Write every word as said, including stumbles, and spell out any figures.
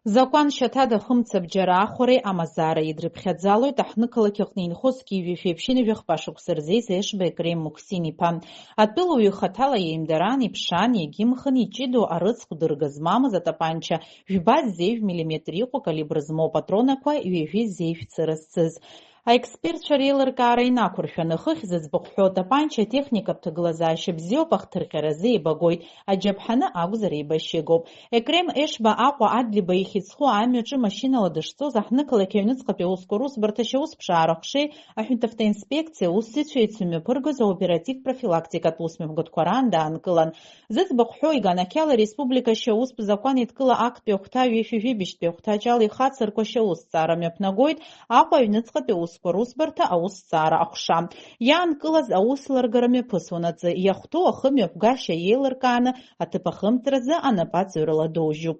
Закәан шьаҭада хымцабџьара ахәареи амазаареи дрыԥхьаӡалоит аҳҭнықалақь аҟны инхо зқьи жәшәи ԥшьынҩажәи хԥа шықәса рзы еизеишбеи Крем Муқсин-иԥа. Атәылауаҩ хаҭала иеимдараан, иԥшаан, иагьымхын, иҷыдоу арыцхә дырга змамыз атапанча жәба зеижә миллиметр иҟоу калибр змоу патронақәа ҩажәи зеижә цыра зцыз. Аекспертцәа реилыркаара инақәыршәаны, хыхь зыӡбахә ҳәоу атапанча атехникатә ҭагылазаашьа бзиоуп, ахҭырҟьаразы еибагоит, аџьаԥҳаны акәзар еибашьыгоуп. Екрем Ешба Аҟәа Адлеиба ихьыӡхо амҩаҿы машьынала дышцоз аҳҭнықалақь аҩныҵҟатәи аусқәа русбарҭа ашьаусԥшаара аҟәшеи аҳәынҭавтоинспекциа аусзуҩцәеи ицәымҩаԥыргоз аоператив-профилактикатә усмҩаԥгатәқәа раан даанкылан. Зыӡбахә ҳәоу иганахьала ареспублика ашьаустә закәан еидкыла актәи ахәҭа ҩышәи жәибжьтәи ахәҭаҷ ала ихацырку ашьаусҭҵаара мҩаԥнагоит Аҟәа аҩныҵҟатәи аусқәа русбарҭа аусҭҵаара аҟәша. Иаанкылаз аус ларгара мҩаԥысуанаҵы иахәҭоу ахымҩаԥгашьа еилыркааны аҭыԥ ахымҵразы анапаҵаҩрала доужьуп.